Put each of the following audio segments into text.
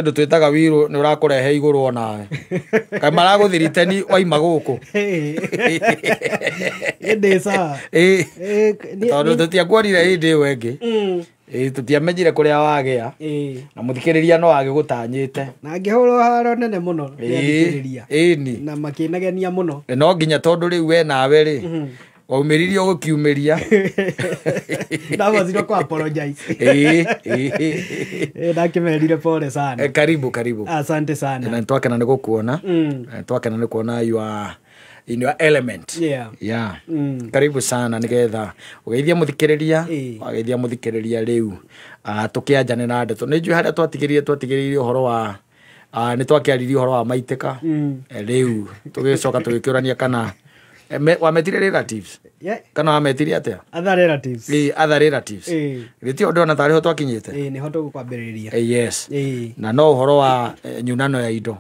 Ndũ twĩtaga wirũ nĩ ũrakũrehe igũrũ onawe. Kaĩ maragũthiriteni waima gũkũ. Ĩndĩ sawa. Ĩĩ. Eh, Tondũ tũtiakuonire hĩndĩ ĩyo ĩngĩ. Ĩĩ, tũtiamenyire kũrĩa wagĩa. Na mũthikĩrĩria no agĩgũtanyĩte. Na ngĩhũrwo haro nene mũno nĩ athikĩrĩria. Ĩni. Na makĩnegenia mũno. No nginya tondũ rĩu we nawe rĩ, waumĩririe ũgũkiumĩria. Ndabacirwo kũ apologize. Ĩĩ, ĩĩ. Eh, ndakĩmerire pole sana. Eh, karibu karibu. Asante sana. Na nĩtwakena nĩ gũkuona. Na nĩtwakena nĩ kuona you are in your element. Yeah. Yeah. Karibu sana nigetha ũgeithie mũthikĩrĩria, Ĩĩ. wageithia mũthikĩrĩria rĩu, tũkĩanjane na ndeto. Nĩ njũĩ harĩa twatigĩrĩire ũhoro wa, nĩ twakĩaririe ũhoro wa maitĩka. Rĩu tũgĩcoka tũgĩkĩũrania kana wametire relatives? Yeah. Kana wametire atĩa? Other relatives. Ĩĩ, other relatives. Ĩĩ. Githĩ ti ndĩrona tarĩ ho twakinyĩte? Ĩĩ, nĩho tũgũkwambĩrĩria. Yes. Ĩĩ. Na no ũhoro wa nyunano ya indo.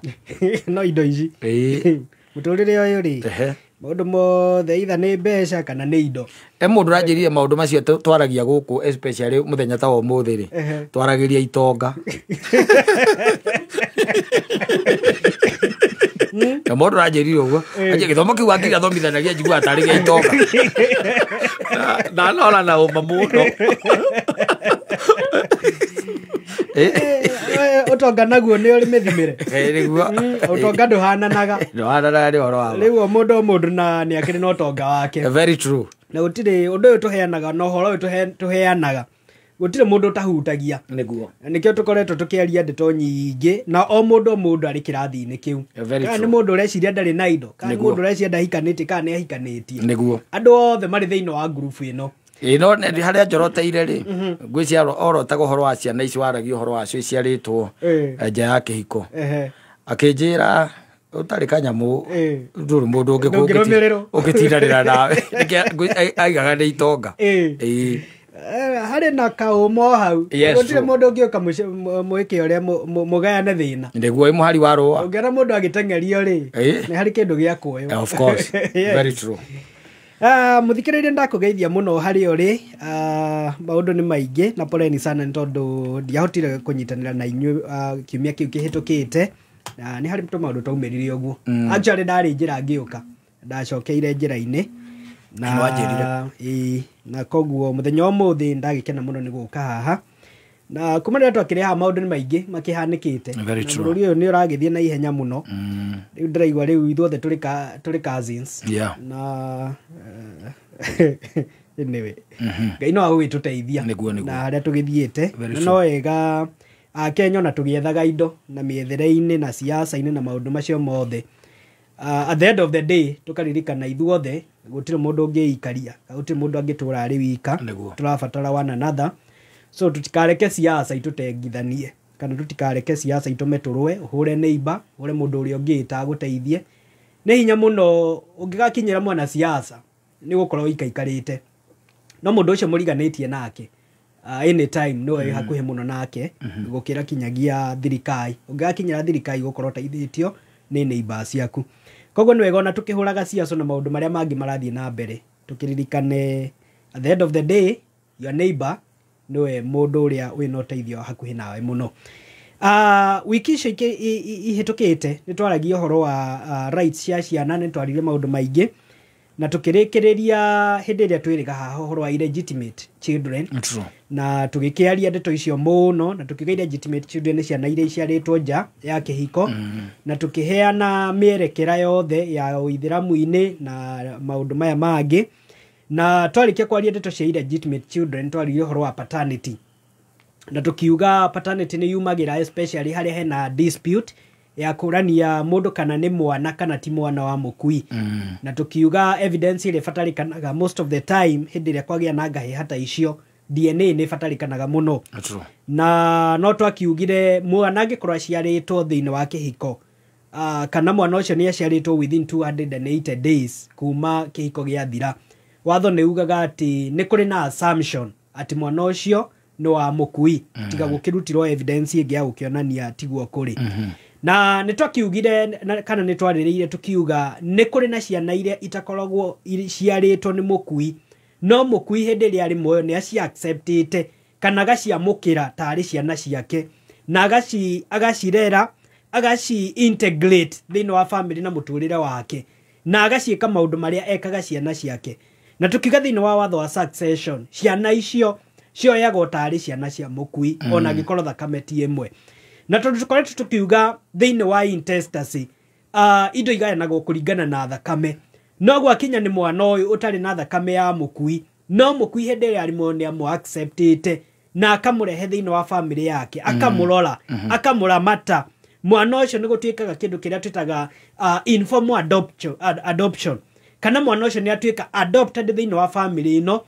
No indo ici. Ĩĩ. Mũtũrĩre ũyũ rĩ, Ehe. maũndũ mothe either nĩ mbeca kana nĩ indo. Mũndũ ũranjĩrire maũndũ macio twaragia gũkũ especially mũthenya ta wa ũmũthĩ rĩ, Ehe. twaragĩria itonga. Na mũndũ ũranjĩrire ũguo, anjĩrire gĩthomo kĩu akiri athomithanagia njiguaga tarĩ gĩa itonga. Na nora na ũma mũno. Ũtonga naguo nĩ ũrĩ mĩthimĩre. Nĩguo. Ũtonga ndũhananaga. Ndũhananaga nĩ ũhoro wa ma. Rĩu o mũndũ o mũndũ na nĩ akĩrĩ na ũtonga wake. Very true. Na gũtirĩ ũndũ ũyũ tũheanaga na ũhoro ũyũ tũheanaga. Gũtirĩ mũndũ ũtahutagia. Nĩguo. Na nĩkĩo tũkoretwo tũkĩaria ndeto nyingĩ na o mũndũ o mũndũ arĩ kĩrathi-inĩ kĩu. Very Kana true. nĩ mũndũ ũreciria ndarĩ na indo, kana nĩ Nĩguo. mũndũ ũreciria ndahikanĩtie, kana nĩ ahikanĩtie. Nĩguo. Andũ othe marĩ thĩinĩ wa ngurubu ĩno. Ĩĩ, no nĩ harĩa njoroteire rĩ, ngwĩciria orotaga ũhoro wa ciana ici waragia ũhoro wacio iciarĩtwo nja ya kĩhiko. Akĩnjĩra ũtarĩ kanyamũ, ndũrĩ mũndũ Ndũngĩrũmĩrĩrwo. ũngĩtindanĩra nawe. Nĩkĩo aigaga nĩ itonga. Ĩĩ. Harĩ na kaũma o hau. Yes, Gũtirĩ true. mũndũ ũngĩũka mwĩke ũrĩa mũgayane thĩna. Nĩguo ĩ mũhari wa rũa. Ũngĩona mũndũ agĩteng'erio rĩ, nĩ harĩ kĩndũ gĩa kuoywo. Of course. Yes. Very true. Mũthikĩrĩria ndakũgeithia mũno harĩa ũrĩ. Maũndũ nĩ maingĩ na poleni sana nĩ tondũ ndiahotire kũnyitanĩra na inyuĩ, kiumia kĩu kĩhĩtũkĩte. Nĩ harĩ tũmaũndũ twaumĩrire ũguo. Actually ndarĩ njĩra ngĩũka, ndacokeire njĩra-inĩ. Na Nĩ wanjĩrire. Ĩĩ, na koguo mũthenya wa ũmũthĩ ndagĩkena mũno nĩ gũka haha. Na kuma rĩrĩa twakĩrĩ haha maũndũ nĩ maingĩ makĩhanĩkĩte. Very Na true. bũrũri ũyũ nĩ ũragĩthiĩ na ihenya mũno. Rĩu ndĩraigua rĩu ithuothe tũrĩ cousins. Yeah. Na, anyway. Ngai no agũgĩtũteithia. Nĩguo, nĩguo. Na harĩa tũgĩthiĩte. Very Na true. no wega Akenya ona tũgĩethaga indo na mĩethere-inĩ na siasa-inĩ na maũndũ macio mothe. At the end of the day tũkaririkana ithuothe gũtirĩ mũndũ ũngĩikaria, gũtirĩ mũndũ angĩtũra arĩ wika. Nĩguo. Tũrabatara one another. So tũtikareke siasa itũtengithanie, kana tũtikareke siasa itũme tũrũe, ũhũre neighbor, ũhũre mũndũ ũrĩa ũngĩ ĩtagũteithie. Nĩ hinya mũno ũngĩgakinyĩra mwana siasa nĩ gũkorwo ũikaikarĩte. No mũndũ ũcio mũriganĩtie nake, anytime no wĩ hakuhĩ mũno nake, gũkĩra kinyagia thirikari. Ũngĩgakinyĩra thirikari gũkorwo ũteithĩtio nĩ neighbor ciaku. Koguo nĩ wega ona tũkĩhũraga siasa na maũndũ marĩa mangĩ marathiĩ na mbere, tũkĩririkane at the end of the day your neighbor nĩwe mũndũ ũrĩa wĩna ũteithio hakuhĩ nawe mũno. Wiki icio ihĩtũkĩte nĩ twaragia ũhoro wa rights cia ciana, nĩ twaririe maũndũ maingĩ na tũkĩrĩkĩrĩria hĩndĩ ĩrĩa twĩrĩga haha ũhoro wa illegitimate children. True. Na tũgĩkĩaria ndeto icio mũno, na tũkiuga illegitimate children nĩ ciana iria iciarĩtwo nja ya kĩhiko. Na tũkĩheana mĩerekera yothe ya ũithĩramu-inĩ na maũndũ maya mangĩ. Na twarĩkia kwaria ndeto cia illegitimate children, twaririe ũhoro wa paternity. Na tũkiuga paternity nĩ yumagĩra especially harĩa hena dispute ya kũrania mũndũ kana nĩ mwana kana ti mwana wa mũkui. Na tũkiuga evidence ĩrĩa ĩbatarĩkanaga most of the time hĩndĩ ĩrĩa kwagĩa na ngahĩha ta icio, DNA nĩ ĩbatarĩkanaga mũno. True. Na no twakiugire mwana angĩkorwo aciarĩtwo thĩinĩ wa kĩhiko, kana mwana ũcio nĩ aciarĩtwo within 280 days kuma kĩhiko gĩathira, watho nĩ ugaga atĩ nĩ kũrĩ na assumption atĩ mwana ũcio nĩ wa mũkui, tiga gũkĩrutirwo evidence ĩngĩ ya gũkĩonania tiguo kũrĩ. Na nĩ twakiugire, kana nĩ twarĩrĩire tukiuga nĩ kũrĩ na ciana iria itakoragwo ciarĩtwo nĩ mũkui, no mũkui hĩndĩ ĩrĩa arĩ muoyo nĩ aciacceptĩte kana agaciamũkĩra tarĩ ciana ciake, na agacirera agaci integrate thĩinĩ wa family na mũtũrĩre wake na agaciĩka maũndũ marĩa ekaga ciana ciake. Na tukiuga thĩinĩ wa watho wa succession, ciana icio cioyagwo tarĩ ciana cia mũkui ona angĩkorwo thakame ti ĩmwe. Na tondũ tũkoretwo tũkiuga thĩinĩ wa intestacy, indo igayanagwo kũringana na thakame, no gwakinya nĩ mwana ũyũ ũtarĩ na thakame ya mũkui, no mũkui hĩndĩ ĩrĩa arĩ muoyo nĩ amũ acceptĩte na akamũrehe thĩinĩ wa family yake, akamũrora, akamũramata, mwana ũcio nĩ gũtuĩkaga kĩndũ kĩrĩa twĩtaga informal adoption, kana mwana ũcio nĩ atuĩka adopted thĩinĩ wa family ĩno,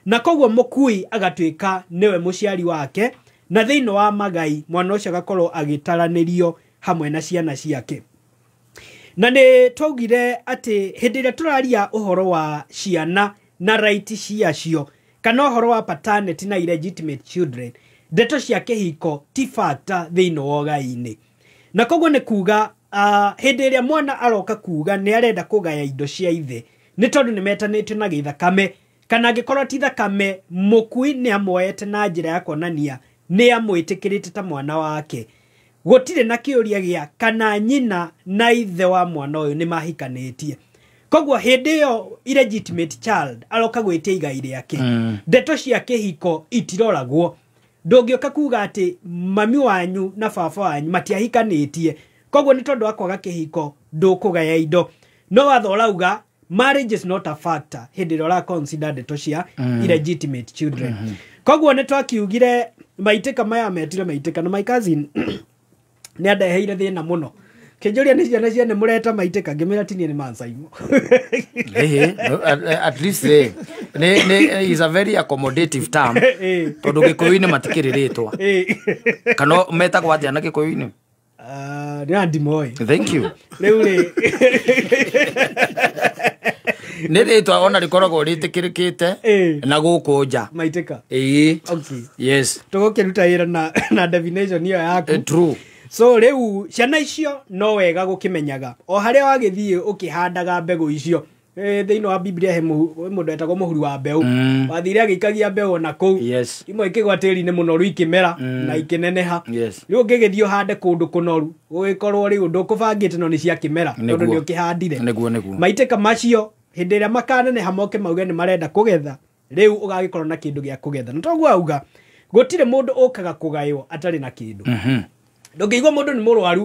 na koguo mũkui agatuĩka nĩwe mũciari wake, na thĩinĩ wa magai mwana ũcio agakorwo agĩtaranĩrio hamwe na ciana ciake. Na nĩ twaugire atĩ hĩndĩ ĩrĩa tũraria ũhoro wa ciana na right ciacio, kana ũhoro wa paternity na illegitimate children, ndeto cia kĩhiko ti factor thĩinĩ wa ũgai-inĩ. Na koguo nĩ kuga hĩndĩ ĩrĩa mwana aroka kuga nĩ arenda kũgaya indo cia ithe, nĩ tondũ nĩ metanĩtio na gĩthakame, kana angĩkorwo ti thakame, mũkui nĩ amuoete na njĩra ya kuonania nĩ amwĩtĩkĩrĩte ta mwana wake. Gũtirĩ na kĩũria gĩa kana nyina na ithe wa mwana ũyũ nĩ mahikanĩtie. Koguo hĩndĩ ĩyo illegitimate child aroka gwĩtia igai rĩake, ndeto cia kĩhiko itiroragwo. Ndũngĩũka kuga atĩ mami wanyu na baba wanyu matiahikanĩtie, koguo nĩ tondũ wa kwaga kĩhiko ndũkũgaya indo. No watho ũrauga marriage is not a factor hĩndĩ ĩrĩa ũra consider ndeto cia illegitimate children. Koguo nĩ twakiugire maitĩka maya metire maitĩka, na my cousin nĩ andeheire thĩna mũno. Kĩnjũria nĩ ciana cia nĩ mũreta maitĩka, ngĩmĩra tinie nĩ mansaimo. At least is a very accommodative term, tondũ Gĩkũyũ-inĩ matikĩrĩ rĩtwa. Kana metagwo atĩa na Gĩkũyũ-inĩ? Nĩ andimoĩ. Thank you. Rĩu rĩ nĩ rĩtwa ona rĩkoragwo rĩtĩkĩrĩkĩte na gũkũ nja. Maitĩka. Ĩĩ. Okay. Yes. Tũgũkĩruta wĩra na definition ĩyo yaku. True. So rĩu ciana icio no wega gũkĩmenyaga o harĩa wagĩthiĩ ũkĩhandaga mbegũ icio. Thĩinĩ wa Biblia he mũndũ etagwo mũhuri wa mbeũ, wathire agĩikagia mbeũ ona kũu, imwe ikĩgwa tĩri-inĩ mũnoru ikĩmera na ikĩneneha. Rĩu ũngĩgĩthiĩ ũhande kũndũ kũnoru gũgĩkorwo rĩu ndũkũbangĩte no nĩ ciakĩmera tondũ nĩ ũkĩhandire. Nĩguo. Maitĩka macio hĩndĩ ĩrĩa makaneneha moke mauge nĩ marenda kũgetha, rĩu ũgagĩkorwo na kĩndũ gĩa kũgetha. Na toguo auga gũtirĩ mũndũ ũkaga kũgaywo atarĩ na kĩndũ. Ndũngĩigua mũndũ nĩ mũrwaru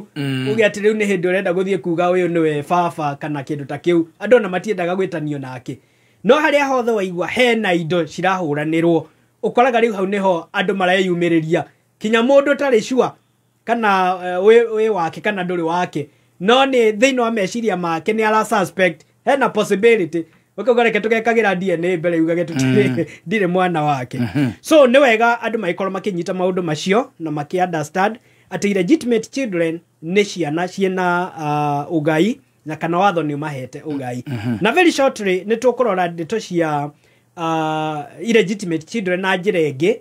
uge atĩ rĩu nĩ hĩndĩ ũrenda gũthiĩ kuga ũyũ nĩwe baba kana kĩndũ ta kĩu, andũ ona matiendaga gwĩtanio nake. No harĩa hothe waigua hena indo cirahũranĩrwo, ũkoraga rĩu hau nĩho andũ mareyumĩrĩria, kinya mũndũ ũtarĩ sure kana wĩ wake kana ndũrĩ wake, no nĩ thĩinĩ wa meciria make nĩ ara suspect hena possibility, ũkauga reke tũgekagĩra DNA mbere ugage tũtirĩ ndirĩ mwana wake. So nĩ wega andũ magĩkorwo makĩnyita maũndũ macio na makĩ understand atĩ illegitimate children nĩ ciana ciĩna ũgai na kana watho nĩ ũmahete ũgai. Na very shortly nĩ tũkũrora ndeto cia illegitimate children na njĩra ĩngĩ,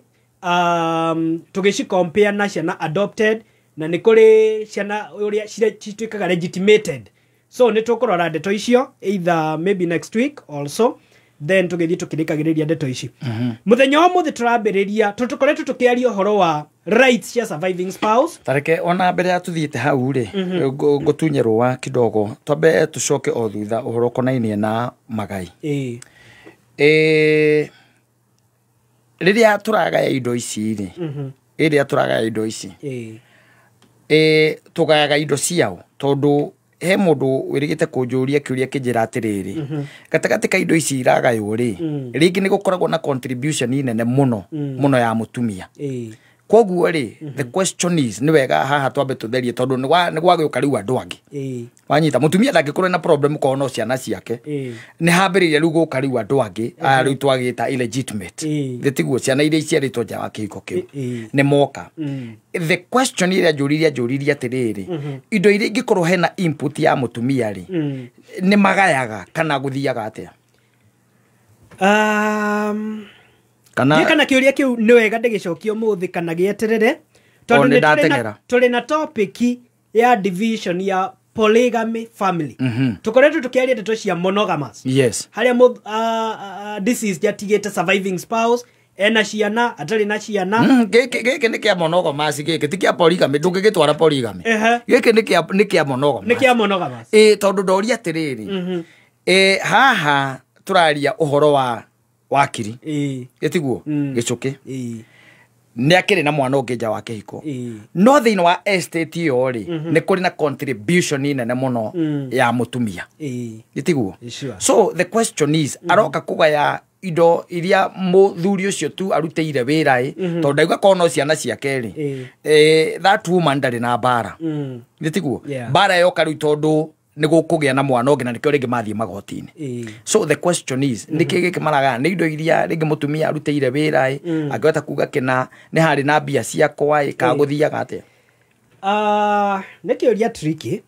tũgĩci compare na ciana adopted, na nĩ kũrĩ ciana ũrĩa cituĩkaga legitimated. So nĩ tũkũrora ndeto icio either maybe next week also, then tũgĩthiĩ tũkĩrĩkagĩrĩria ndeto ici. Mũthenya wa mũthĩ tũrambĩrĩria tũkoretwo tũkĩaria ũhoro wa rights cia surviving spouse. Tareke ona mbere ya tuthiĩte hau rĩ, ngũtunye rũa kidogo, twambe tũcoke o thutha ũhoro ũkonainie na magai. Rĩrĩa tũragaya indo ici rĩ, rĩrĩa tũragaya indo ici, tũgayaga indo ciao tondũ he mũndũ wĩrĩgĩte kũnjũria kĩũria kĩnjĩra atĩrĩrĩ, gatagatĩ ka indo ici iragaywo rĩ, rĩngĩ nĩ gũkoragwo na contribution nene mũno mũno ya mũtumia. Koguo rĩ, the question is, nĩ wega haha twambe tũtherie tondũ nĩ gwagĩũka rĩu andũ angĩ. Wanyita mũtumia ndangĩkorwo na problem korwo no ciana ciake. Nĩ hambĩrĩria rĩu gũka rĩu andũ angĩ, aya rĩu twagĩta illegitimate. Thĩ tiguo ciana iria iciarĩtwo nja wa kĩhiko kĩu nĩ moka. The question ĩrĩa njũririe atĩrĩrĩ, indo iria ingĩkorwo hena input ya mũtumia rĩ, nĩ magayaga kana gũthiaga atĩa? Kana kana kĩũria kĩu nĩ wega ndĩgĩcokie ũmũthĩ kana gĩeterere, tondũ nĩ ndateng'era. Tũrĩ na topic ya division ya polygamy family. Tũkoretwo tũkĩaria ndeto cia monogamous. Yes. Harĩa deceased yatigĩte surviving spouse Ena ciana, atarĩ na ciana. Gĩkĩ nĩ kĩa monogamous, gĩkĩ ti kĩa polygamy, ndũngĩgĩtwara polygamy. Gĩkĩ nĩ kĩa monogamous. Nĩ kĩa monogamous. Ĩ, tondũ ndoria atĩrĩrĩ, haha tũraria ũhoro wa wakiri, gĩtiguo? Gĩcũkĩ nĩ akĩrĩ na mwana ũngĩ nja wa kĩhiko, no thĩinĩ wa estate ĩyo rĩ, nĩ kũrĩ na contribution nene mũno ya mũtumia, gĩtiguo? Sure. So the question is, aroka kũgaya indo iria mũthuri ũcio tu arutĩire wĩra ĩ, tondũ ndauga korwo no ciana ciake rĩ, that woman ndarĩ na mbara, gĩtiguo? Yeah. Mbara yoka rĩu tondũ nĩ gũkũgĩa na mwana ũngĩ, na nĩkĩo rĩngĩ mathiĩ magoti-inĩ. So the question is, nĩkĩ gĩkĩ maragaya? Nĩ indo iria rĩngĩ mũtumia arutĩire wĩra ĩ, angĩhota kuga kĩna nĩ harĩ na mbia ciakwa ĩ, kana gũthiaga atĩa? Nĩ kĩũria tricky,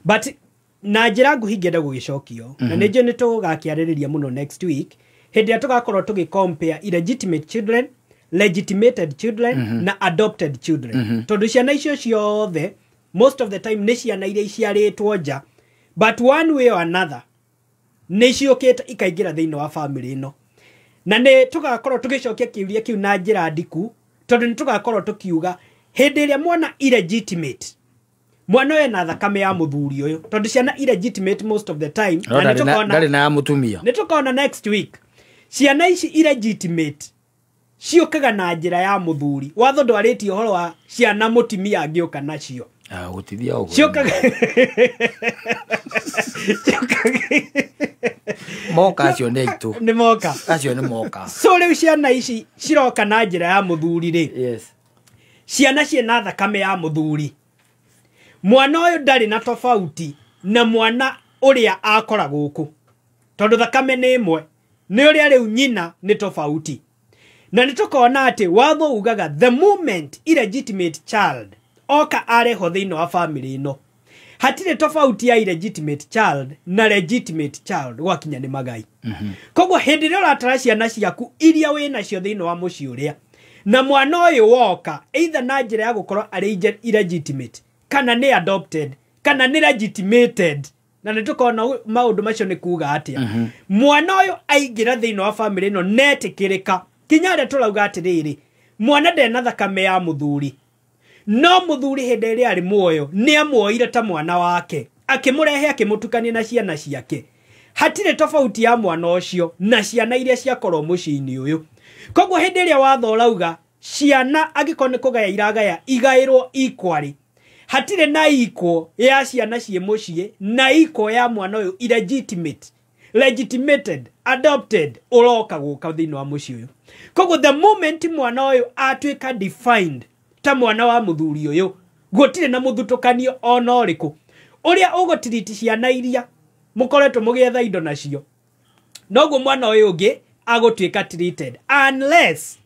but na njĩra nguhĩ ingĩenda gũgĩcokio, na nĩ njũĩ nĩ tũgakĩarĩrĩria mũno next week hĩndĩ ĩrĩa tũgakorwo tũgĩ compare illegitimate children, legitimated children na adopted children, tondũ ciana icio ciothe most of the time nĩ ciana iria iciarĩtwo nja, but one way or another nĩ ciũkĩte ikaingĩra thĩinĩ wa family ĩno. Na nĩ tũgakorwo tũgĩcokia kĩũria kĩu na njĩra ndiku, tondũ nĩ tũgakorwo tũkiuga hĩndĩ ĩrĩa mwana illegitimate, mwana ũyũ ena thakame ya mũthuri ũyũ, tondũ ciana illegitimate most of the time No na nĩ ndarĩ na ya mũtumia. Nĩ tũkona next week ciana ici illegitimate ciũkaga na njĩra ya mũthuri. Watho ndwarĩtie ũhoro wa ciana mũtumia angĩũka nacio. Ah, gũtithia ũguo. Ciũkaga Moka acio nĩ aitũ. Nĩ moka. Acio nĩ moka. So rĩu ciana ici ciroka na njĩra ya mũthuri rĩ, ciana ciĩna thakame ya mũthuri, mwana ũyũ ndarĩ na tofauti na mwana ũrĩa akora gũkũ, tondũ thakame nĩ ĩmwe, nĩ ũrĩa rĩu nyina nĩ tofauti. Na nĩ tũkona atĩ watho ugaga the moment illegitimate child oka arehwo thĩinĩ wa family ĩno, hatirĩ tofauti ya illegitimate child na legitimate child gwakinya nĩ magai. Koguo hĩndĩ ĩrĩa ũratara ciana ciaku iria wĩ nacio thĩinĩ wa mũciĩ ũrĩa, na mwana ũyũ woka either na njĩra ya gũkorwo arĩ illegitimate, kana nĩ adopted, kana nĩ legitimated, na nĩ tũkona maũndũ macio nĩ kuga atĩa, mwana ũyũ aingĩra thĩinĩ wa family ĩno netĩkĩrĩka kinya harĩa tũrauga atĩrĩrĩ, mwana ndena thakame ya mũthuri, no mũthuri hĩndĩ ĩrĩa arĩ muoyo nĩ amuoire ta mwana wake, akĩmũrehe, akĩmũtukania na ciana ciake. Hatirĩ tofauti ya mwana ũcio na ciana iria ciakorwo mũciĩ-inĩ ũyũ. Koguo hĩndĩ ĩrĩa watho ũrauga ciana angĩkorwo nĩ kũgaya iragaya igaĩrwo equally, hatirĩ na equal ya ciana ciĩ mũciĩ na equal ya mwana ũyũ illegitimate, legitimated, adopted ũroka gũka thĩinĩ wa mũciĩ ũyũ. Koguo the moment mwana ũyũ atuĩka defined ta mwana wa mũthuri ũyũ, gũtirĩ na mũthutũkanio ona ũrĩkũ ũrĩa ũgũtiriti ciana iria mũkoretwo mũgĩetha indo nacio, noguo mwana ũyũ ũngĩ agũtuĩka treated, unless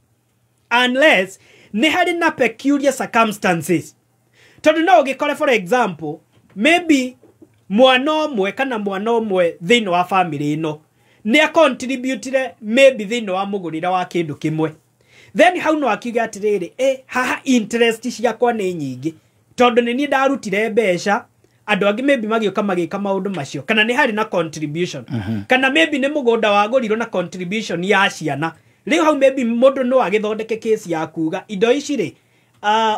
nĩ harĩ na peculiar circumstances. Tondũ no ũgĩkore, for example, maybe mwana ũmwe kana mwana ũmwe thĩinĩ wa family ĩno nĩ acontributire maybe thĩinĩ wa mũgũrĩre wa kĩndũ kĩmwe, then hau no akiuge atĩrĩrĩ, haha interest ciakwa nĩ nyingĩ, tondũ nĩ niĩ ndarutire mbeca, andũ angĩ maybe magĩũka magĩka maũndũ macio, kana nĩ harĩ na contribution, kana maybe nĩ mũgũnda wagũrirwo na contribution ya ciana. Rĩu hau maybe mũndũ no agĩthondeke case ya kuga indo ici rĩ,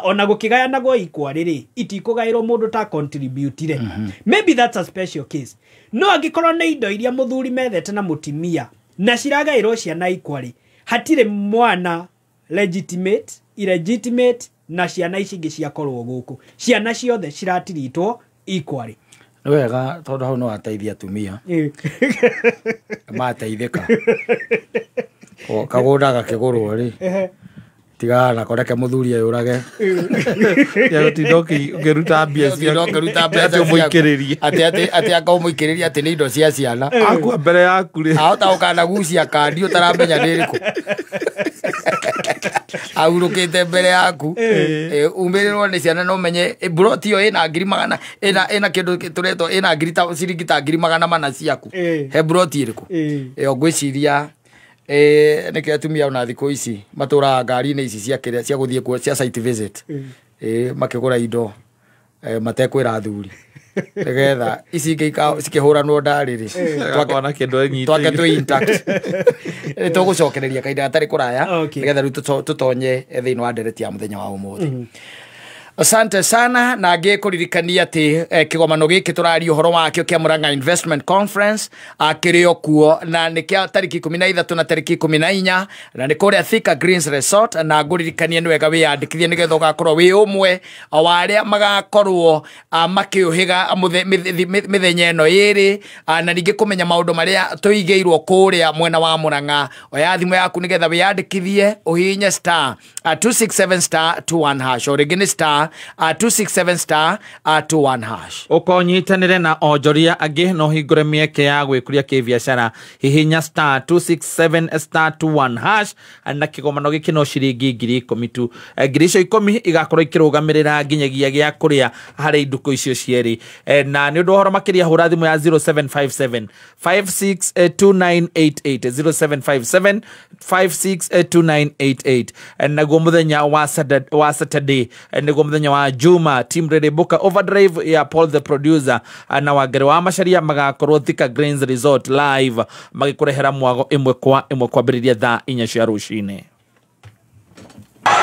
ona gũkĩgayanagwo ikwa rĩrĩ, itikũgaĩrwo mũndũ ta contributire. Maybe that's a special case. No angĩkorwo nĩ indo iria mũthuri methete na mũtimia na ciragaĩrwo ciana ikwa rĩ, hatirĩ mwana legitimate, illegitimate na ciana ici ingĩ ciakorwo gũkũ, ciana ciothe ciratiritwo equally. Nĩ wega, tondũ hau no ateithia atumia mateithĩka. O, kagũnda gakĩgũrwo rĩ, tigana nako, reke mũthuri eyũrage. Ya gũtinda ũkĩruta mbia Ũtinda ciake. ũkĩruta mbeca Atĩ ũmũikĩrĩrie. Atĩ anga ũmũikĩrĩrie atĩ nĩ indo cia ciana. Akua mbere yaku rĩ. Ahota gũkanagucia kandi ũtaramenya nĩ ĩrĩkũ, ahurũkĩte mbere yaku. Umĩrĩrwo nĩ ciana no menye mburoti ĩyo ĩna ngiri magana ĩna kĩndũ tũretwo ĩna ngiri ta ciringi ta 400,000 ciaku. He mburoti ĩrĩkũ ĩyo ngwĩciria nĩkĩo atumia ona thikũ ici matũraga ngari-inĩ ici cia kĩrĩa cia gũthiĩ kuo cia site visit, makĩgũra indo, matekwĩra athuri. Nĩgetha ici ingĩ cikĩhũranwo ndarĩrĩ. Twakona kĩndũ enyitĩire. Twake twĩ intact. Nĩ tũgũcokereria kahinda gatarĩ kũraya nĩgetha rĩu tũtonye thĩinĩ wa ndereti ya mũthenya wa ũmũthĩ. Asante sana na ngĩkũririkania atĩ kĩgomano gĩkĩ tũraria ũhoro wakĩo kĩa Murang'a Investment Conference kĩrĩ o kuo na nĩ kĩa tarĩki 13 na tarĩki 14 na nĩ kũrĩa Thika Greens Resort na ngũririkanie nĩ wega wĩyandĩkithie nĩgetha ũgakorwo wĩ ũmwe wa arĩa magakorwo makĩũhĩga mĩthenya ĩno ĩrĩ na ningĩ kũmenya maũndũ marĩa tũigĩirwo kũrĩa mwena wa Murang'a. Oya thimũ yaku nĩgetha wĩyandĩkithie ũhihinye star 267 star 21 hash o rĩngĩ nĩ star 267 star 21 hash. Ũkonyitanĩre na onjoria angĩ no hingũre mĩeke ya gwĩkũria kĩbiacara hihinya star 267 star 21 hash na kĩgomano gĩkĩ no ciringi 10,000 tu. Ngiri icio 10 igakorwo ikĩrũgamĩrĩra nginyagia gĩa kũrĩa harĩ nduku icio cierĩ. Na nĩ ũndũ wa ũhoro makĩria hũra thimũ ya 0757 562988 0757 562988. Naguo mũthenya wa Saturday nĩguo mũthenya wa Juma Team Ready Booker Overdrive ya Paul the producer na Wangari wa Macharia magakorwo Thika Greens Resort live magĩkũrehera mwago ĩmwe kwa ĩmwe kwambĩrĩria thaa 4 cia rũcinĩ.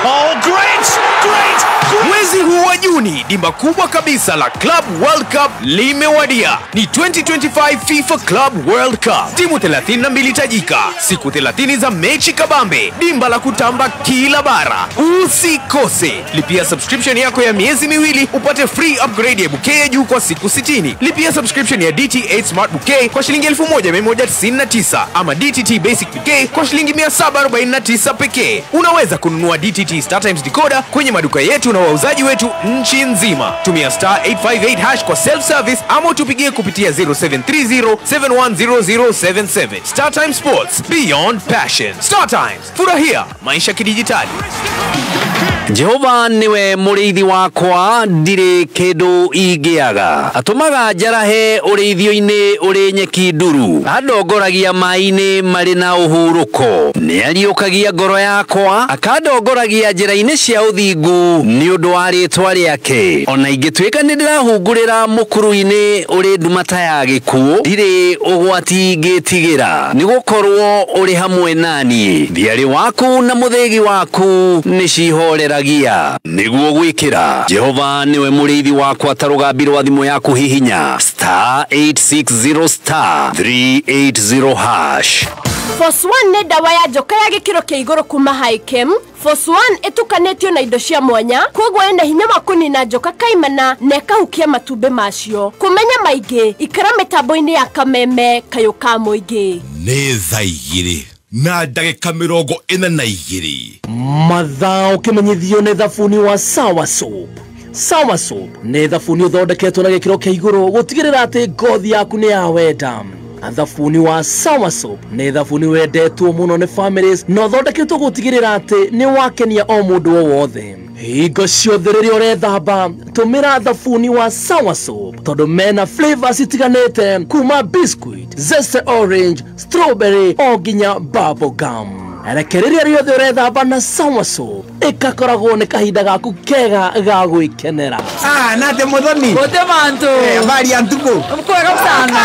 Oh, great, great. Mwezi huu wa Juni, dimba kubwa kabisa la Club World Cup limewadia. Ni 2025 FIFA Club World Cup. Timu 32 tajika, siku 30 za mechi kabambe, dimba la kutamba kila bara. Usikose. Lipia subscription yako ya miezi miwili upate free upgrade ya bouquet ya juu kwa siku 60. Lipia subscription ya DT8 Smart Bouquet kwa shilingi 1199 ama DTT Basic Bouquet kwa shilingi 749 pekee. Unaweza kununua DTT Star Times decoder kwenye maduka yetu na wauzaji wetu nchi nzima. Tumia star 858 hash kwa self service ama tupigie kupitia 0730 710077. Star Times Sports, Beyond Passion. Star Times, furahia maisha kidijitali. Jehova niwe mũrĩithi wakwa ndirĩ kĩndũ ingĩaga atũmaga njarahe ũrĩithio-inĩ ũrĩ nyeki nduru andongoragia maĩ-inĩ marĩ na ũhurũko nĩariũkagia ngoro yakwa akandongoragia njĩra-inĩ cia ũthingu nĩ ũndũ wa rĩtwa rĩake ona ingĩtuĩka nĩ ndĩrahungurĩra mũkuru-inĩ ũrĩ nduma ta ya gĩkuũ ndirĩ ũgwati ngĩtigĩra nĩgũkorwo ũrĩ hamwe naniĩ thiarĩ waku na mũthĩgi waku nĩcihorera niguo gwikira Jehova niwe mũrĩithi wakwa ta rũgambi rwa thimũ yaku hihinya star 860 star 380 hash. Force 1 nĩ ndawa ya njoka ya gĩkĩro kĩa igũrũ kuma Hikem. Force 1 ĩtukanĩtio na indo cia mwanya koguo ĩna hinya wa kũnina njoka kaimana na ĩkahukia matumbĩ macio. Kũmenya maingĩ ikara mĩtambo-inĩ ya Kameme kayũ ka mũingĩ. Nĩ thaa 2 na ndagĩka 42. Mathaa ũkĩmenyithio nĩ thabuni wa Sawa Soap. Sawa Soap nĩ thabuni ũthondeketwo na gĩkĩro kĩa igũrũ gũtigĩrĩra atĩ ngothi yaku nĩ ya wenda. Thabuni wa Sawa Soap nĩ thabuni wendetwo mũno nĩ families na ũthondeketwo gũtigĩrĩra atĩ nĩ wakenia o mũndũ o wothe. Hingo ciothe rĩrĩa ũrethamba tũmĩra thabuni wa Sawa Soap tondũ mena flavors itiganĩte kuma biscuit, zeste orange, strawberry o nginya bubble gum. Reke rĩrĩa rĩothe ũrethamba na Sawa Soap ĩgakoragwo nĩ kahinda gaku kega ga gwĩkenera. Nate muthoni. Gute mantu. Habari ya ntuku. Kwega sana.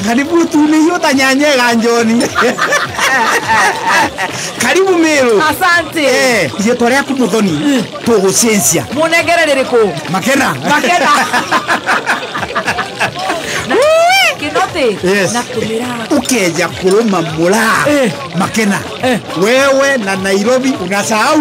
Karibu tuliyo nyanyega njoni. Karibu Meru. Asante. Rĩtwa rĩaku muthoni tũgũcenjia. Mũnengere rĩrĩkũ? Makena. Makena. Kinote. Yes. Na kumira. Ukeja kuluma mula. Makena. Wewe na Nairobi unasahau.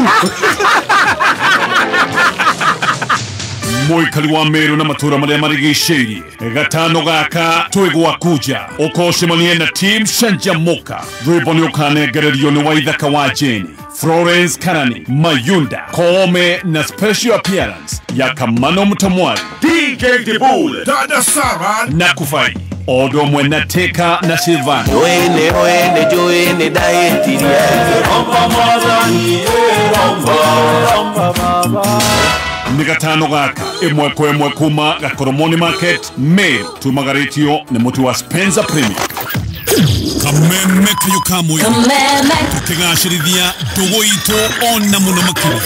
Mũikari wa Meru na matura marĩa marigicĩirie gatano gaka twĩ gwakuja ũkocemanie na team Canjamuka. Rwĩmbo nĩ ũkanengererio nĩ Waithaka wa Jane, Florence Karani, Mayunda Koome na special appearance ya Kamano Mutamwari, DJ Dibul, Dada Sara na Kufai Odo mwena Teka na Silvana. Wene wene joene daetirie Romba mwathani romba romba baba. Nĩ gatano gaka ĩmwe kwa ĩmwe kuma Gakoromoni Market Meru tumagarĩtio nĩ mũtu wa Spencer Premium. Kameme kayo ka mũingĩ. Kameme. Tũkĩgacĩrithia ndũgũ itũ ona mũno makĩria.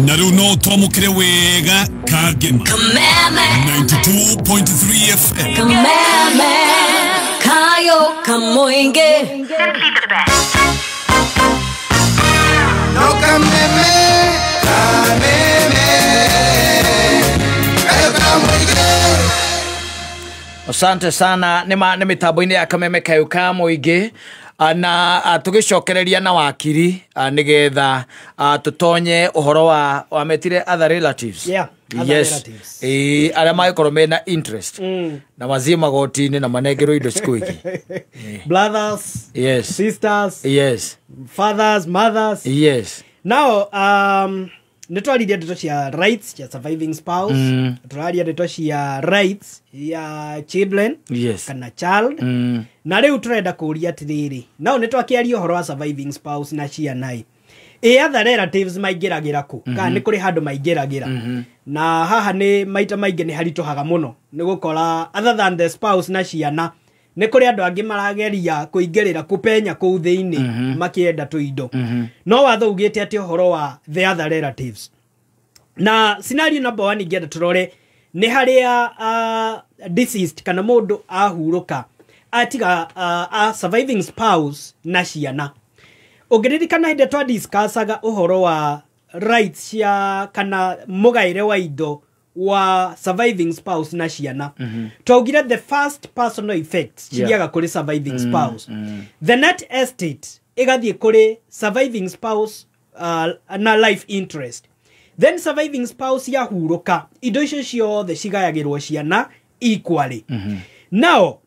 Na rĩu no twamũkĩre wega Kangema. Kameme. 92.3 FM. Kameme. Kayo kamoinge. No kameme, kameme, kayo kamoinge. Asante sana nĩ mĩtambo-inĩ ya Kameme kayo ka mũingĩ na tũgĩcokereria na wakiri nĩgetha tũtonye ũhoro wa wametire other relatives. Yeah, other yes. relatives. Arĩa mangĩkorwo mena interest na mathiĩ magoti-inĩ na manengerwo indo siku ingĩ. Brothers, yes, sisters, yes, fathers, mothers. Yes. Now, nĩ twaririe ndeto cia rights cia surviving spouse, tũraria ndeto cia rights ya children, yes, kana child. Na rĩu tũrenda kũũria atĩrĩrĩ, nao nĩ twakĩaria ũhoro wa surviving spouse na ciana ĩ other relatives maingĩragĩra kũ? Kana nĩ kũrĩ handũ maingĩragĩra? Na haha nĩ maita maingĩ nĩ haritũhaga mũno nĩ gũkora other than the spouse na ciana nĩ kũrĩ andũ angĩ marageria kũingĩrĩra kũpenya kũu thĩinĩ makĩenda tũindo. No watho ugĩte atĩ ũhoro wa the other relatives. Na scenario number 1 ingĩenda tũrore nĩ harĩa deceased kana mũndũ ahurũka atiga a surviving spouse na ciana. Ũngĩririkana hĩndĩ twa discussaga ũhoro wa rights cia kana mũgaĩre wa indo wa surviving spouse na ciana, twaugire the first personal effects cithiaga kũrĩ surviving spouse. The net estate ĩgathiĩ kũrĩ surviving spouse na life interest. Then surviving spouse yahurũka indo icio ciothe cigayagĩrwo ciana equally. Now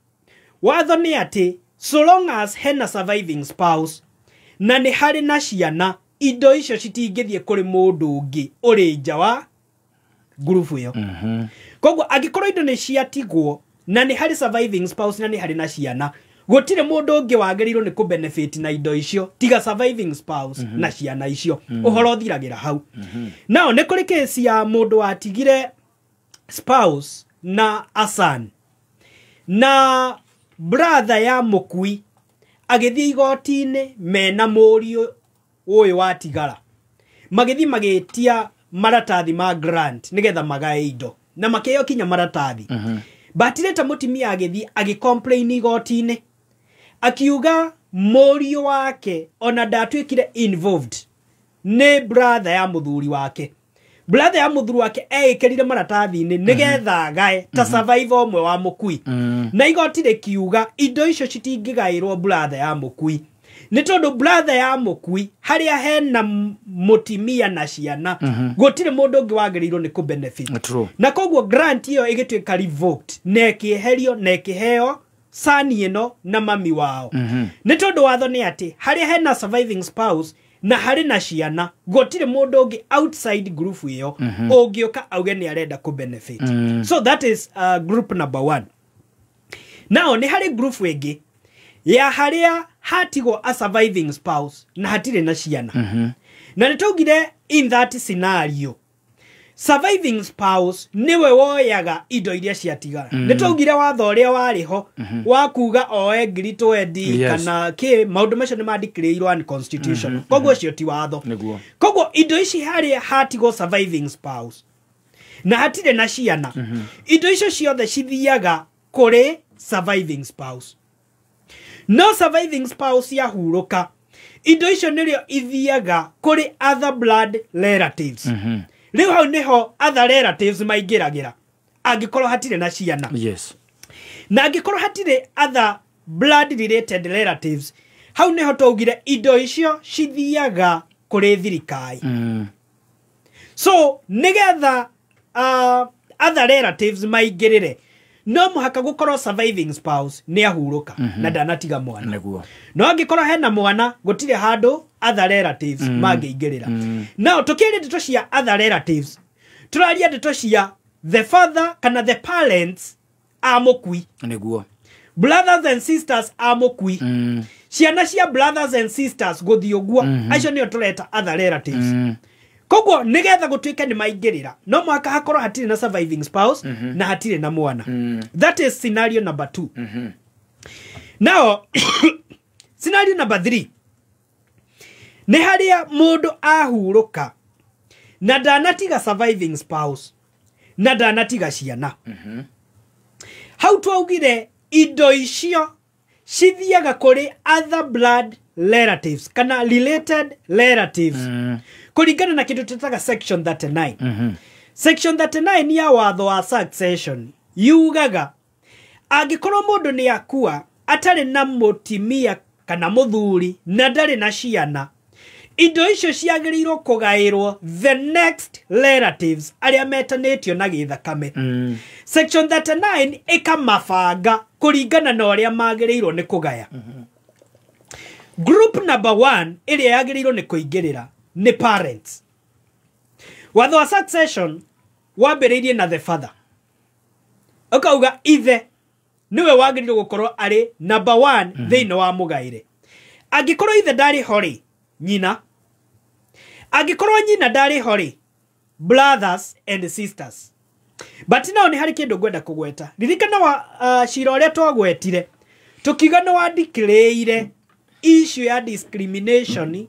watho nĩ atĩ so long as hena surviving spouse na nĩ harĩ na ciana, indo icio citingĩthiĩ kũrĩ mũndũ ũngĩ ũrĩ nja wa ngurubu ĩyo. Koguo angĩkorwo indo nĩ ciatigwo na nĩ harĩ surviving spouse na nĩ harĩ na ciana, gũtirĩ mũndũ ũngĩ wagĩrĩirwo nĩ kũbenefit na indo icio tiga surviving spouse na ciana icio. Ũhoro ũthiragĩra hau. Nao nĩ kũrĩ kesi ya mũndũ watigire spouse na a son na brother ya mũkui agĩthiĩ igoti-inĩ mena mũriũ ũyũ watigara, magĩthiĩ magĩtia maratathi ma grant nĩgetha magae indo na makĩheo kinya maratathi. But later mũtumia agĩthiĩ agĩcomplain igoti-inĩ akiuga mũriũ wake ona ndatuĩkire involved nĩ brother ya mũthuri wake. Brother ya mũthuri wake eĩkĩrire maratathi-inĩ nĩgetha agae ta survivor ũmwe wa mũkui. Na igoti rĩkiuga indo icio citingĩgaĩrwo brother ya mũkui nĩ tondũ brother ya mũkui harĩa hena mũtimia na ciana gũtirĩ mũndũ ũngĩ wagĩrĩirwo nĩ kũbenefit. Na koguo grant ĩyo ĩgĩtuĩka revoked na ĩkĩeherio na ĩkĩheo sani ĩno na mami wao. Nĩ tondũ watho nĩ atĩ harĩa hena surviving spouse na harĩ na ciana gũtirĩ mũndũ ũngĩ outside group ĩyo ũngĩũka auge nĩ arenda kũbenefit. So that is group number 1. Now nĩ harĩ group ĩngĩ ya harĩa hatigwo a surviving spouse na hatirĩ na ciana. Na nĩ twaugire in that scenario surviving spouse niwe woyaga indo iria ciatigara. Nĩ twaugire watho ũrĩa warĩ ho wa kuga oe ngiri twendi kana kĩ, maũndũ macio nĩ mandeclareirwo unconstitutional. Koguo ũcio ti watho. Koguo indo ici harĩa hatigwo surviving spouse na hatirĩ na ciana, indo icio ciothe cithiaga kũrĩ surviving spouse. No surviving spouse yahurũka indo icio nĩrĩo ithiaga kũrĩ other blood relatives. Rĩu hau nĩho other relatives maingĩragĩra angĩkorwo hatirĩ na ciana. Yes. Na angĩkorwo hatirĩ other blood related relatives, hau nĩho twaugire indo icio cithiaga kũrĩ thirikari. So nĩgetha other relatives maingĩrĩre no mũhaka gũkorwo surviving spouse nĩ ahurũka na ndanatiga mwana. No angĩkorwo hena mwana gũtirĩ handũ other relatives mangĩingĩrĩra. Now tũkĩaria ndeto cia other relatives, tũraria ndeto cia the father kana the parents a mũkui. Nĩguo. Brothers and sisters a mũkui. Ciana cia brothers and sisters gũthiĩ ũguo, acio nĩo tũreta other relatives. Koguo nigetha gutuike ni maingirira no mwaka hakorwo hatiri na surviving spouse na hatiri na mwana. That is scenario number 2. Now Scenario number 3 nĩ harĩa mũndũ ahurũka na ndanatiga surviving spouse na ndanatiga ciana. Hau twaugire indo icio cithiaga kũrĩ other blood relatives kana related relatives kũringana na kĩndũ twĩtaga section 39. Section 39 ya watho wa succession yugaga angĩkorwo mũndũ nĩ akua atarĩ na mũtimia kana mũthuri na ndarĩ na ciana, indo icio ciagĩrĩirwo kũgaĩrwo the next relatives arĩa metanĩtio na gĩthakame. Section 39 ĩkamabanga kũringana na ũrĩa magĩrĩirwo nĩ kũgaya. Group number 1 ĩrĩa yagĩrĩirwo nĩ kũingĩrĩra nĩ parents. Watho wa succession wambĩrĩirie na the father, ũkauga ithe nĩwe wagĩrĩirwo gũkorwo arĩ number 1 thĩinĩ wa mũgaĩre. Angĩkorwo ithe ndarĩ ho rĩ, nyina. Angĩkorwo nyina ndarĩ ho rĩ, brothers and sisters. But now nĩ harĩ kĩndũ ngwenda kũgweta. Ririkana wa cira ũrĩa twagwetire tũkiuga nĩ wandikĩrĩire issue ya discrimination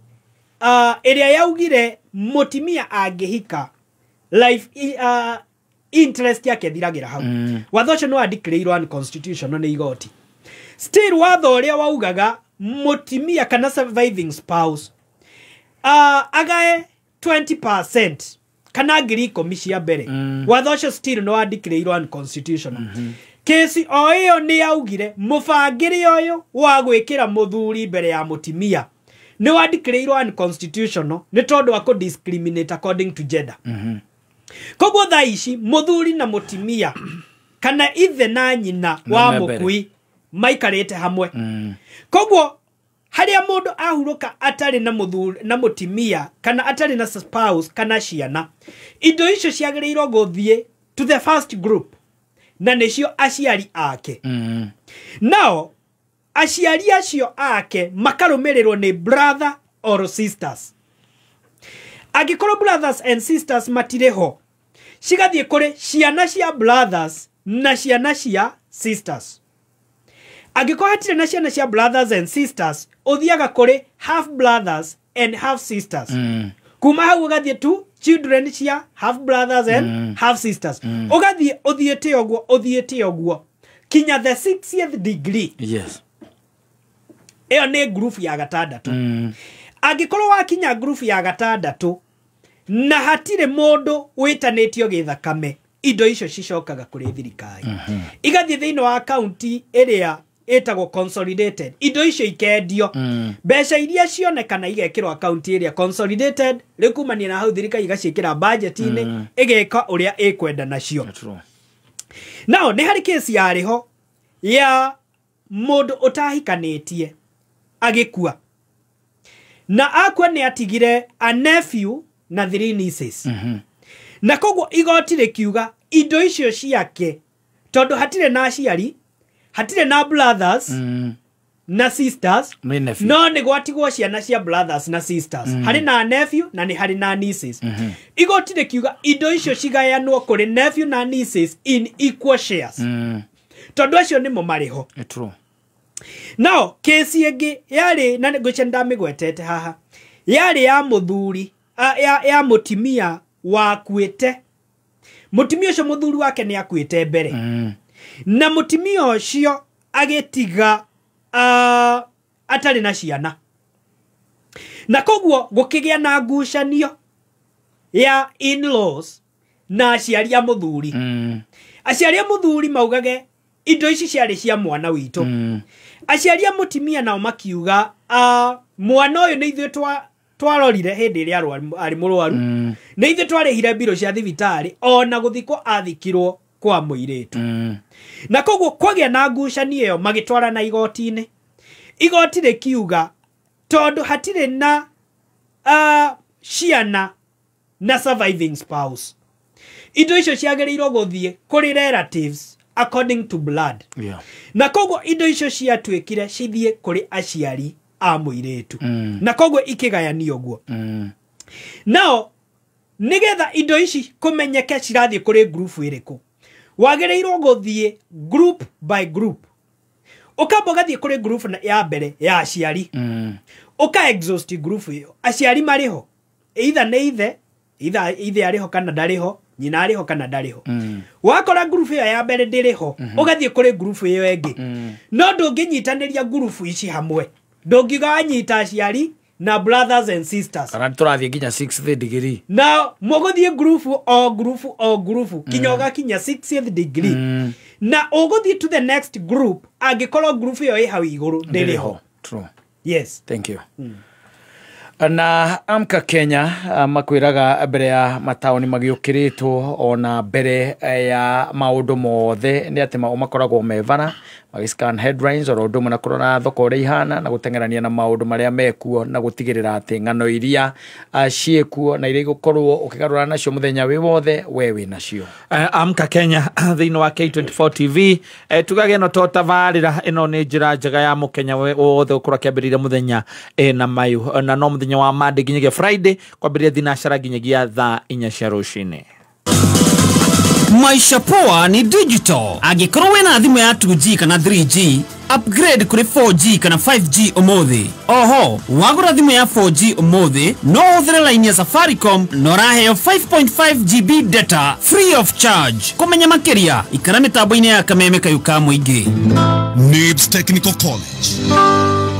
ĩrĩa yaugire mũtimia angĩhika life interest yake ĩthiragĩra hau. Watho ũcio nĩ wandikĩrĩirwo unconstitutional nĩ igoti. Still watho ũrĩa waugaga mũtimia kana surviving spouse agae 20% kana 10,000 cia mbere. Watho ũcio still nĩ wandikĩrĩirwo unconstitutional. Kesi o ĩyo nĩ yaugire mũbangĩre ũyũ wa gwĩkĩra mũthuri mbere ya mũtimia nĩ wandikĩrĩirwo unconstitutional nĩ tondũ wa kũ discriminate according to gender. Koguo thaa ici mũthuri na mũtimia kana ithe na nyina wa mũkui maikarĩte hamwe. Koguo harĩa mũndũ ahurũka atarĩ na mũthuri na mũtimia kana atarĩ na spouse kana ciana, indo icio ciagĩrĩirwo gũthiĩ to the first group na nĩcio aciari ake. Nao aciari acio ake makarũmĩrĩrwo nĩ brother or sisters. Angĩkorwo brothers and sisters matirĩ ho, cigathiĩ kũrĩ ciana cia brothers na ciana cia sisters. Angĩkorwo hatirĩ na ciana cia brothers and sisters, ũthiaga kũrĩ half brothers and half sisters. Kuma hau ũgathiĩ tu children cia half brothers and half sisters. Ũgathiĩ ũthiĩte ũguo ũthiĩte ũguo kinya the 60th degree. Yes. Ĩyo nĩ group ya gatandatũ. Angĩkorwo wakinya group ya gatandatũ na hatirĩ mũndũ wĩtanĩtio gĩthakame, indo icio cicokaga kũrĩ thirikari. Igathiĩ thĩinĩ wa kaunti ĩrĩa ĩtagwo consolidated, indo icio ikendio. Mbeca iria cionekana igekĩrwo akaunti ĩrĩa consolidated, rĩu kumania na hau thirikari igaciĩkĩra budget-inĩ, ĩgeka ũrĩa ĩkwenda nacio. Nao nĩ harĩ kesi yarĩ ho ya mũndũ ũtahikanĩtie agĩkua, na akua nĩ atigire a nephew na 3 nieces. Na koguo igoti rĩkiuga indo icio ciake tondũ hatirĩ na aciari, hatirĩ na brothers na sisters, no nĩ gwatigwo ciana cia brothers na sisters. Harĩ na nephew na nĩ harĩ na nieces. Igoti rĩkiuga indo icio cigayanwo kũrĩ nephew na nieces in equal shares. Tondũ acio nĩmo marĩ ho. Now kesi ĩngĩ yarĩ na ngwĩciria ndamĩgwetete haha, yarĩ ya mũthuri ya mũtimia wakuĩte. Mũtimia ũcio mũthuri wake nĩ akuĩte mbere. Na mũtimia ũcio agĩtiga atarĩ na ciana. Na koguo gũkĩgĩa na ngucanio ya in-laws na aciari a mũthuri. Aciari a mũthuri maugage indo ici ciarĩ cia mwana witũ. Aciari a mũtimia nao makiuga mwana ũyũ nĩ ithuĩ twarorire hĩndĩ ĩrĩa arĩ mũrwaru, nĩ ithuĩ twarĩhire mbirũ cia thibitarĩ ona gũthikwo athikirwo kwa mũirĩtu. Na koguo kwagĩa na ngucanio ĩyo magĩtwarana igoti-inĩ. Igoti rĩkiuga tondũ hatirĩ na ciana na surviving spouse, indo icio ciagĩrĩirwo gũthiĩ kũrĩ relatives according to blood. Na koguo indo icio ciatuĩkire cithiĩ kũrĩ aciari a mũirĩtu. Na koguo ikĩgayanio ũguo. Nao nĩgetha indo ici kũmenyeke cirathiĩ kũrĩ group ĩrĩkũ, wagĩrĩirwo gũthiĩ group by group. Ũkamba ũgathiĩ kũrĩ group ya mbere ya aciari. Ũka exhaust group ĩyo, aciari marĩ ho, either nĩ ithe, either ithe arĩ ho kana ndarĩ ho, nyina arĩ ho kana ndarĩ ho. Wakora group ĩyo ya mbere ndĩrĩ ho, ũgathiĩ kũrĩ group ĩyo ĩngĩ. No ndũngĩnyitanĩria group ici hamwe, ndũngiuga wanyita aciari na brothers and sisters. Kana tũrathiĩ nginya 6th degree. Na mũgũthiĩ group o group o group kinya ũgakinya 6th degree, na ũgũthiĩ to the next group angĩkorwo group ĩyo ĩ hau igũrũ ndĩrĩ ho. True. Yes. Thank you. Na Amka Kenya makwĩraga mbere ya mataũni magĩũkĩrĩtwo ona mbere ya maũndũ mothe nĩ atĩ makoragwo mevara magiscan headlines oro ũndũ ũmwe na kũrora thoko ũrĩa ihana na gũteng'erania na maũndũ marĩa mekuo na gũtigĩrĩra atĩ ng'ano iria ciĩkuo na iria igũkorwo ũkĩgarũra nacio mũthenya wĩ wothe we wĩ nacio. Amka Kenya thĩinĩ wa K24 TV, tugage ĩno to tabarĩra ĩno nĩ njĩra njega ya mũkenya wothe gũkorwo akĩambĩrĩria mũthenya na mayũ, na no mũthenya wa Monday nginyagia Friday kwambĩrĩria thinacara nginyagia thaa 4 cia rũcinĩ. Maisha poa ni digital. Angĩkorwo wĩna thimũ ya 2G kana 3G, upgrade kũrĩ 4G kana 5G ũmũthĩ. Oho, wagũra thimũ ya 4G ũmũthĩ, no ũhũthĩre line ya Safaricom na ũraheo 5.5 GB data free of charge. Kũmenya makĩria, ikara mĩtambo-inĩ ya kameme kayũ ka mũingĩ. Nibs Technical College.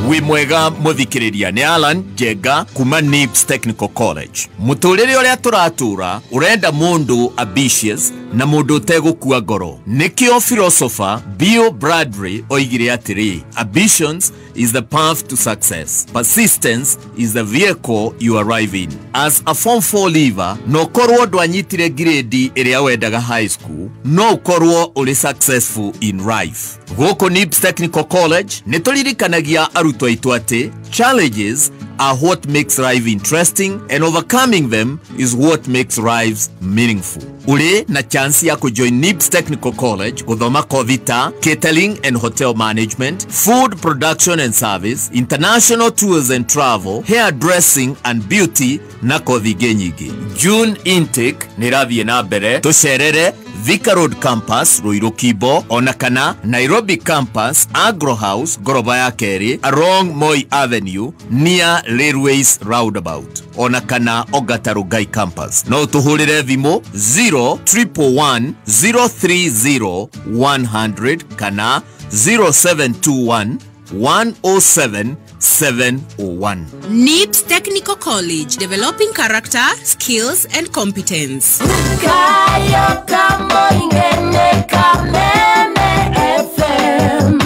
Wĩ mwega mũthikĩrĩria, nĩ Alan Njenga kuma Nibs Technical College. Mũtũrĩre ũrĩa tũratũra ũrenda mũndũ ambitious na mũndũ ũtegũkua ngoro. Nĩkĩo philosopher Bill Bradley oigire atĩrĩ, ambitions is the path to success. Persistence is the vehicle you arrive in. As a form 4 leaver, no korwo ndwanyitire grade ĩrĩa wendaga high school, no ũkorwo ũrĩ successful in life. Gũkũ Nibs Technical College nĩ tũririkanagia arutwo aitũ atĩ challenges are what makes life interesting and overcoming them is what makes lives meaningful. Uri na chance ya kujoin Nibs Technical College guthoma kothi ta catering and hotel management, food production and service, international tours and travel, hairdressing and beauty na kothi ingĩ nyingĩ. June intake nĩ ĩrathiĩ na mbere. Tũcerere Thika Road Campus, Ruiru Kibo, ona kana Nairobi Campus, Agro House, ngoroba ya kerĩ, along Moi Avenue, near Railways Roundabout, ona kana Ongata Rongai Campus. No tũhũrĩre thimũ 0111 030 100 kana 0721 107 701. NIBS Technical College, developing character, skills and competence. Kayo kamoingene Kameme FM.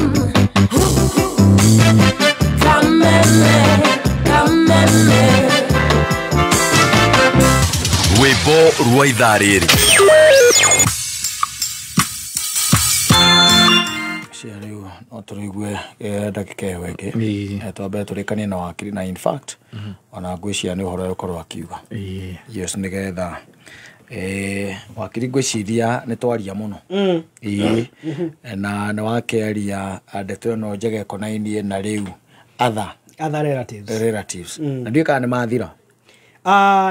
Kameme, Kameme. Rwĩmbo rwa ithaa rĩrĩ. No tũrĩigue ndagĩka ĩyo ĩngĩ, twambe tũrĩkanie na wakiri, na in fact ona ngwĩciria nĩ ũhoro ũkorwo akiuga yes, nĩgetha wakiri ngwĩciria nĩ twaria mũno na nĩ wakĩaria ndeto ĩno njega ĩkonainie na rĩu other relatives na ndiũĩ kana nĩ mathira.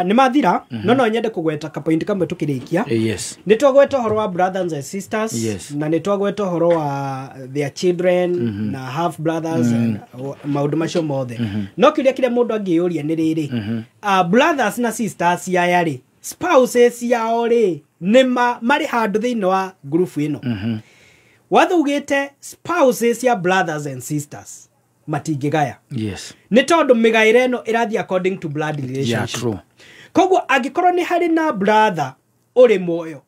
Nĩ mathira. No no nyende kũgweta kapoint kamwe tũkĩrĩkia. Yes. Nĩ twagweta ũhoro wa brothers and sisters. Yes. Na nĩ twagweta ũhoro wa their children na half brothers and maũndũ macio mothe. No kĩũria kĩrĩa mũndũ angĩyũria nĩ rĩrĩ, brothers na sisters aya rĩ, spouses yao rĩ, nĩ marĩ handũ thĩinĩ wa group ĩno? Watho ugĩte spouses ya brothers and sisters matingĩgaya. Yes. Nĩ tondũ mĩgaĩre ĩno ĩrathiĩ according to blood relationship. Yeah, true. Koguo angĩkorwo nĩ harĩ na brother ũrĩ muoyo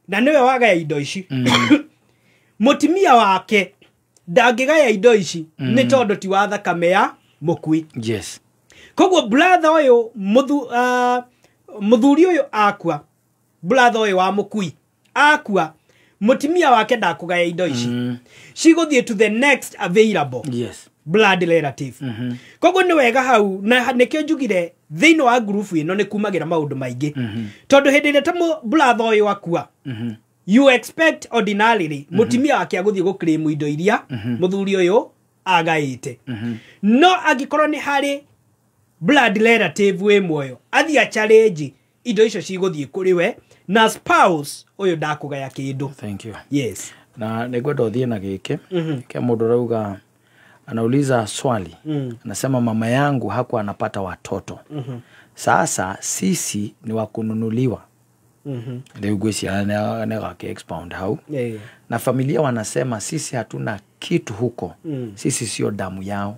na nĩwe wagaya indo ici, mũtumia wake ndangĩgaya indo ici nĩ tondũ ti wa thakame ya mũkui. Yes. Koguo brother ũyũ mũthuri ũyũ akua, brother ũyũ wa mũkui akua, mũtumia wake ndakũgaya indo ici, cigũthiĩ to the next available. Yes. Blood relative. Koguo nĩ wega hau, na nĩkĩo njugire thĩinĩ wa group ĩno nĩ kumagĩra maũndũ maingĩ, tondũ hĩndĩ ĩrĩa ta brother ũyũ akua, you expect ordinarily mũtumia wake agũthiĩ gũclaim indo iria mũthuri ũyũ agaĩte. No angĩkorwo nĩ harĩ blood relative wĩ muoyo athiĩ a challenge indo icio cigũthiĩ kũrĩ we, na spouse ũyũ ndakũgaya kĩndũ. Thank you. Yes. Na nĩngwenda ũthiĩ na gĩkĩ kĩa mũndũ ũrauga, anauliza swali, anasema mama yangu hakuwa anapata watoto, sasa sisi ni wa kununuliwa. Rĩu ngwĩciria nĩ expound hau. Na familia wanasema sisi hatuna kitu huko, sisi sio damu yao.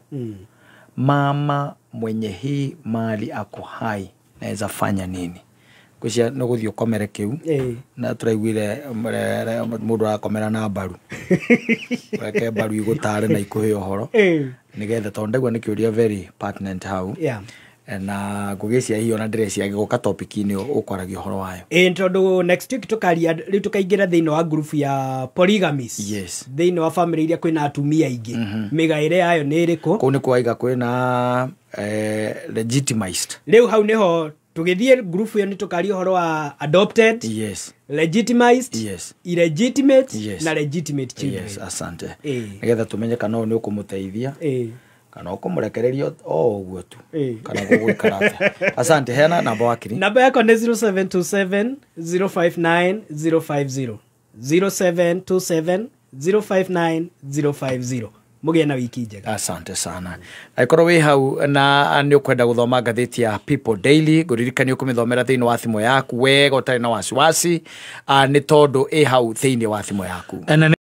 Mama mwenye hii mali ako hai, naweza fanya nini? Ngwĩciria nĩ gũthiĩ ũkomere kĩu na tũraiguire mũndũ arakomera na mbaru, reke mbaru igũtare na ikũhe ũhoro nĩgetha, tondũ ndaigua nĩ kĩũria very pertinent hau. Na ngũgĩcia hihi ona ndĩrecia gĩgoka topic-inĩ ũkwaragia ũhoro wayo. Ĩ, tondũ next week tũkaria rĩu tũkaingĩra thĩinĩ wa group ya polygamies, thĩinĩ wa family iria kwĩna atumia aingĩ, mĩgaĩre yayo nĩ ĩrĩkũ? Kũu nĩ kwaiga kwĩna legitimized. Rĩu hau nĩho tũgĩthiĩ group ĩyo nĩ tũkaria ũhoro wa adopted, legitimized, illegitimate na legitimate children. Yes, asante. Nĩgetha tũmenye kana ũyũ nĩ ũkũmũteithia kana ũkũmũrekereria o ũguo tu kana gũgũikara atĩa. Asante, heana namba wakiri. Namba yakwa nĩ 0727 059 050, 0727 059 050. Mũgĩe na wiki njega. Asante sana. Angĩkorwo wĩ hau na nĩ ũkwenda gũthoma ngathĩti ya People Daily, ngũririkania ũkũmĩthomera thĩinĩ wa thimũ yaku wega ũtarĩ na wasiwasi, nĩ tondũ ĩ hau thĩinĩ wa thimũ yaku. Na.